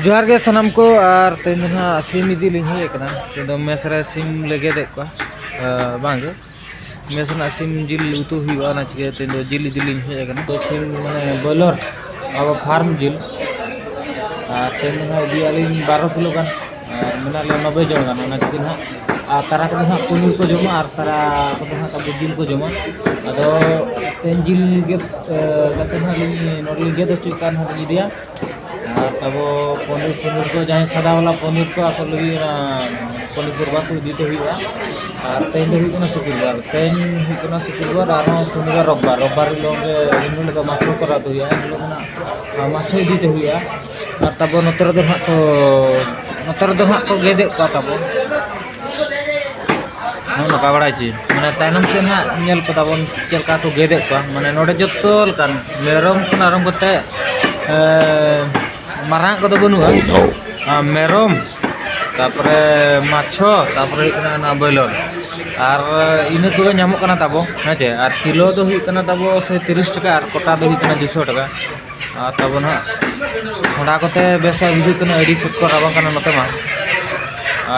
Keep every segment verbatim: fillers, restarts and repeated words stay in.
ᱡᱚᱦᱟᱨ ᱜᱮ ᱥᱟᱱᱟᱢ ᱠᱚ᱾ ᱟᱨ ᱛᱮᱦᱮᱧ ᱫᱚ ᱱᱟᱦᱟᱜ ᱥᱤᱢ ᱤᱫᱤ ᱞᱤᱧ ᱦᱮᱡ ᱟᱠᱟᱱᱟ᱾ ᱛᱮᱦᱮᱧ ᱫᱚ ᱢᱮᱥ ᱨᱮ ᱥᱤᱢ ᱞᱮ ᱜᱮᱫᱮᱫ ᱠᱚᱣᱟ᱾ ᱟᱸ, ᱵᱟᱝ ᱜᱮ, ᱢᱮᱥ ᱨᱮᱱᱟᱜ ᱥᱤᱢ ᱡᱤᱞ ᱩᱛᱩ ᱦᱩᱭᱩᱜᱼᱟ, ᱚᱱᱟ ᱪᱤᱠᱟᱹ ᱛᱮᱦᱮᱧ ᱫᱚ ᱡᱤᱞ ᱤᱫᱤ ᱞᱤᱧ ᱦᱮᱡ ᱟᱠᱟᱱᱟ᱾ ᱛᱚ ᱥᱤᱢ ᱢᱟᱱᱮ ᱵᱚᱭᱞᱟᱨ, ᱟᱵᱚ ᱯᱷᱟᱨᱢ ᱡᱤᱞ᱾ ᱟᱨ ᱛᱮᱦᱮᱧ ᱫᱚ ᱱᱟᱦᱟᱜ ᱤᱫᱤᱭᱟᱞᱤᱧ ᱵᱟᱨᱚ ᱠᱤᱞᱳ ᱜᱟᱱ᱾ ᱟᱨ ᱢᱮᱱᱟᱜ ᱞᱮᱭᱟ ᱱᱚᱵᱵᱳᱭ ᱡᱚᱱ ᱜᱟᱱ, ᱚᱱᱟ ᱪᱤᱠᱟᱹ ᱱᱟᱦᱟᱜ᱾ ᱟᱨ ᱛᱟᱨᱟ ᱠᱚᱫᱚ ᱱᱟᱦᱟᱜ ᱯᱚᱱᱤᱨ ᱠᱚ ᱡᱚᱢᱟ, ᱟᱨ ᱛᱟᱨᱟ ᱠᱚᱫᱚ ᱱᱟᱦᱟᱜ ᱟᱵᱚ ᱡᱤᱞ ᱠᱚ ᱡᱚᱢᱟ᱾ ᱟᱫᱚ ᱛᱮᱦᱮᱧ ᱡᱤᱞ ᱜᱮᱫ, ᱮ, ᱠᱟᱛᱮ ᱱᱟᱦᱟᱜ ᱞᱤᱧ ᱱᱚᱰᱮ ᱞᱤᱧ ᱜᱮᱫ ᱦᱚᱪᱚᱭᱮᱫ ᱠᱟᱱ ᱱᱟᱦᱟᱜ ᱞᱤᱧ ᱤᱫᱤᱭᱟ᱾ ᱟᱨ ᱟᱵᱚ ᱯᱚᱱᱤᱨ, ᱯᱚᱱᱤᱨ ᱠᱚ ᱡᱟᱦᱟᱸᱭ ᱥᱟᱫᱟ ᱵᱟᱞᱟ ᱯᱚᱱᱤᱨ ᱠᱚ ᱟᱠᱚ ᱞᱟᱹᱜᱤᱫ ᱚᱱᱟ ᱯᱚᱱᱤᱨ ᱠᱚ ᱵᱟᱝ ᱠᱚ ᱤᱫᱤ ᱛᱮ ᱦᱩᱭᱩᱜᱼᱟ᱾ ᱟᱨ ᱛᱮᱦᱮᱧ ᱫᱚ ᱦᱩᱭᱩᱜ ᱠᱟᱱᱟ ᱥᱩᱠᱨᱵᱟᱨ, ᱛᱮᱦᱮᱧ ᱦᱩᱭᱩᱜ ᱠᱟᱱᱟ ᱥᱩᱠᱨᱵᱟᱨ, ᱟᱨᱦᱚᱸ ᱥᱚᱱᱤᱵᱟᱨ, ᱨᱳᱵᱵᱟᱨ, ᱨᱳᱵᱵᱟᱨ ᱦᱤᱞᱳᱜ ᱜᱮ ᱩᱱ ᱦᱤᱞᱳᱜ ᱫᱚ ᱢᱟᱪᱷᱚ ᱠᱚ ᱨᱟᱫ ᱦᱩᱭᱩᱜᱼᱟ, ᱩᱱ ᱦᱤᱞᱳᱜ ᱫᱚ ᱱᱟᱜ ᱢᱟᱪᱷᱚ ᱤᱫᱤ ᱛᱮ ᱦᱩᱭᱩᱜᱼᱟ᱾ ᱟᱨ ᱛᱟᱵᱚ ᱱᱚᱛᱮ ᱨᱮᱫᱚ ᱱᱟᱜ ᱠᱚ, ᱱᱚᱛᱮ ᱨᱮᱫᱚ ᱱᱟᱜ ᱠᱚ ᱜᱮᱫᱮᱫ ᱠᱚᱣᱟ ᱛᱟᱵᱚ᱾ ᱱᱚᱜᱼᱚ ᱱᱚᱝᱠᱟ ᱵᱟᱲᱟᱭ ᱪᱮ, ᱢᱟᱱᱮ ᱛᱟᱭᱱᱚᱢ ᱥᱮᱫ ᱱᱟᱜ ᱧᱮᱞ ᱠᱚ ᱛᱟᱵᱚᱱ ᱪᱮᱫ ᱞᱮᱠᱟ ᱠᱚ ᱜᱮᱫᱮᱫ ᱠᱚᱣᱟ᱾ ᱢᱟᱱᱮ ᱱᱚᱰᱮ ᱡᱚᱛᱚ ᱞᱮᱠᱟᱱ ᱢᱮᱨᱚᱢ ᱠᱷᱚᱱ ᱟᱨᱟᱢᱵᱷᱚ ᱠᱟᱛᱮ, ᱮ, ᱢᱟᱨᱟᱝ ᱠᱚᱫᱚ ᱵᱟᱹᱱᱩᱜᱼᱟ᱾ ᱟᱨ ᱢᱮᱨᱚᱢ, ᱛᱟᱯᱚᱨᱮ ᱢᱟᱪᱷᱚ, ᱛᱟᱯᱚᱨᱮ ᱦᱩᱭᱩᱜ ᱠᱟᱱᱟ ᱚᱱᱟ ᱵᱚᱭᱞᱚᱨ᱾ ᱟᱨ ᱤᱱᱟᱹ ᱠᱚᱜᱮ ᱧᱟᱢᱚᱜ ᱠᱟᱱᱟ ᱛᱟᱵᱚ, ᱦᱮᱸ ᱪᱮ? ᱟᱨ ᱠᱤᱞᱳ ᱫᱚ ᱦᱩᱭᱩᱜ ᱠᱟᱱᱟ ᱛᱟᱵᱚ ᱥᱮ ᱛᱤᱨᱤᱥ ᱴᱟᱠᱟ, ᱟᱨ ᱠᱚᱴᱟ ᱫᱚ ᱦᱩᱭᱩᱜ ᱠᱟᱱᱟ ᱫᱩᱥᱚ ᱴᱟᱠᱟ᱾ ᱟᱨ ᱛᱟᱵᱚ ᱱᱟᱦᱟᱜ ᱛᱷᱚᱲᱟ ᱠᱚᱛᱮ ᱵᱮᱥ ᱵᱟᱭ ᱵᱩᱡᱷᱟᱹᱜ ᱠᱟᱱᱟ, ᱟᱹᱰᱤ ᱥᱚᱠᱛᱚ ᱨᱟᱵᱟᱝ ᱠᱟᱱᱟ ᱱᱚᱛᱮ ᱢᱟ᱾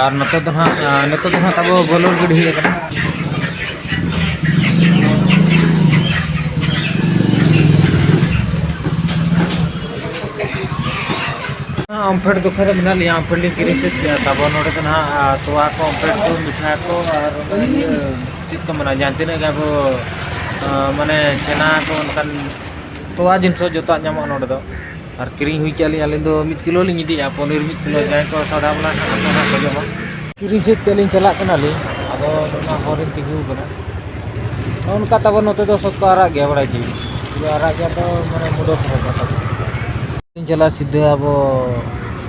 ᱟᱨ ᱱᱚᱛᱮ ᱫᱚ ᱱᱟᱦᱟᱜ, ᱟᱨ ᱱᱤᱛᱚᱜ ᱫᱚ ᱱᱟᱦᱟᱜ ᱛᱟᱵᱚ ᱵᱚᱞᱚᱨ ᱜᱟᱹᱰᱤ ᱦᱮᱡ ᱟᱠᱟᱱᱟ᱾ ᱚᱢᱯᱷᱮᱰ ᱫᱚᱠᱟᱱ ᱨᱮ ᱢᱮᱱᱟᱜ ᱞᱤᱧᱟ᱾ ᱚᱢᱯᱷᱮᱰ ᱞᱤᱧ ᱠᱤᱨᱤᱧ ᱥᱟᱹᱛ ᱠᱮᱜᱼᱟ᱾ ᱛᱟᱵᱚ ᱱᱚᱰᱮ ᱫᱚ ᱱᱟᱦᱟᱜ, ᱟᱨ ᱛᱚᱣᱟ ᱠᱚ, ᱚᱢᱯᱷᱮᱰ ᱠᱚ, ᱢᱤᱴᱷᱟ ᱠᱚ, ᱟᱨ ᱚᱱᱟ ᱤᱭᱟᱹ, ᱪᱮᱫ ᱠᱚ ᱢᱮᱱᱟ, ᱡᱟᱦᱟᱸ ᱛᱤᱱᱟᱹᱜ ᱜᱮ ᱟᱵᱚ, ᱟᱨ ᱢᱟᱱᱮ ᱪᱷᱮᱱᱟ ᱠᱚ, ᱚᱱᱠᱟᱱ ᱛᱚᱣᱟ ᱡᱤᱱᱤᱥ ᱦᱚᱸ ᱡᱚᱛᱚᱣᱟᱜ ᱧᱟᱢᱚᱜᱼᱟ ᱱᱚᱰᱮ ᱫᱚ᱾ ᱟᱨ ᱠᱤᱨᱤᱧ ᱦᱩᱭ ᱠᱮᱜᱼᱟ ᱞᱤᱧ, ᱟᱹᱞᱤᱧ ᱫᱚ ᱢᱤᱫ ᱠᱤᱞᱳ ᱞᱤᱧ ᱤᱫᱤᱭᱟ, ᱯᱚᱱᱤᱨ ᱢᱤᱫ ᱠᱤᱞᱳ, ᱡᱟᱦᱟᱸᱭ ᱠᱚ ᱥᱟᱫᱟ ᱵᱟᱞᱟ ᱦᱟᱸᱜ ᱠᱚ ᱦᱟᱸᱜ ᱠᱚ ᱡᱚᱢᱟ᱾ ᱠᱤᱨᱤᱧ ᱥᱟᱹᱛ ᱠᱮᱜᱼᱟ ᱞᱤᱧ, ᱪᱟᱞᱟᱜ ᱠᱟᱱᱟᱞᱤᱧ, ᱟᱫᱚ ᱚᱱᱟ ᱦᱚᱨ ᱨᱤᱧ ᱛᱤᱸᱜᱩ ᱟᱠᱟᱱᱟ᱾ ᱱᱚᱜᱼᱚ ᱱᱚᱝᱠᱟ ᱛᱟᱵᱚ ᱱᱚᱛᱮ ᱫᱚ ᱥᱚᱛ ᱠᱚ ᱟᱨᱟᱜ ᱜᱮᱭᱟ, ᱵᱟᱲᱟᱭ ᱜᱮ᱾ ᱯᱩᱨᱟᱹ ᱟᱨᱟᱜ ᱜᱮᱭᱟ ᱛᱚ, ᱢᱟᱱᱮ ᱢᱩᱰᱟᱹ ᱠᱚ ᱦᱚᱨ ᱠᱟᱱ ᱛᱟᱵᱚ᱾ ᱤᱧ ᱪᱟᱞᱟᱜᱼᱟ ᱥᱤᱫᱷᱟᱹ ᱟᱵᱚ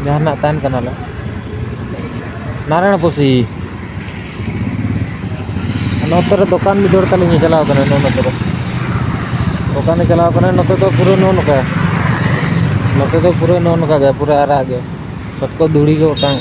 ᱡᱟᱦᱟᱱᱟᱜ ᱛᱟᱦᱮᱱ ᱠᱟᱱᱟᱞᱮ, ᱱᱟᱨᱟᱭᱚᱬ ᱯᱚᱥᱤ᱾ ᱱᱚᱛᱮ ᱨᱮ ᱫᱚᱠᱟᱱ ᱢᱤᱫ ᱦᱚᱲ ᱛᱟᱞᱤᱧ ᱪᱟᱞᱟᱣ ᱠᱟᱱᱟ, ᱱᱚᱜᱼᱚ ᱱᱚᱛᱮ ᱨᱮ᱾ ᱫᱚᱠᱟᱱᱮ ᱪᱟᱞᱟᱣ ᱠᱟᱱᱟ, ᱱᱚᱛᱮ ᱫᱚ ᱯᱩᱨᱟᱹ ᱱᱚᱜᱼᱚ ᱱᱚᱝᱠᱟ᱾ ᱱᱚᱛᱮ ᱫᱚ ᱯᱩᱨᱟᱹ ᱱᱚᱜᱼᱚ ᱱᱚᱝᱠᱟ ᱜᱮ, ᱯᱩᱨᱟᱹ ᱟᱨᱟᱜ ᱜᱮ᱾ ᱥᱚᱛ ᱠᱚ ᱫᱷᱩᱲᱤ ᱜᱮ ᱚᱴᱟᱝ᱾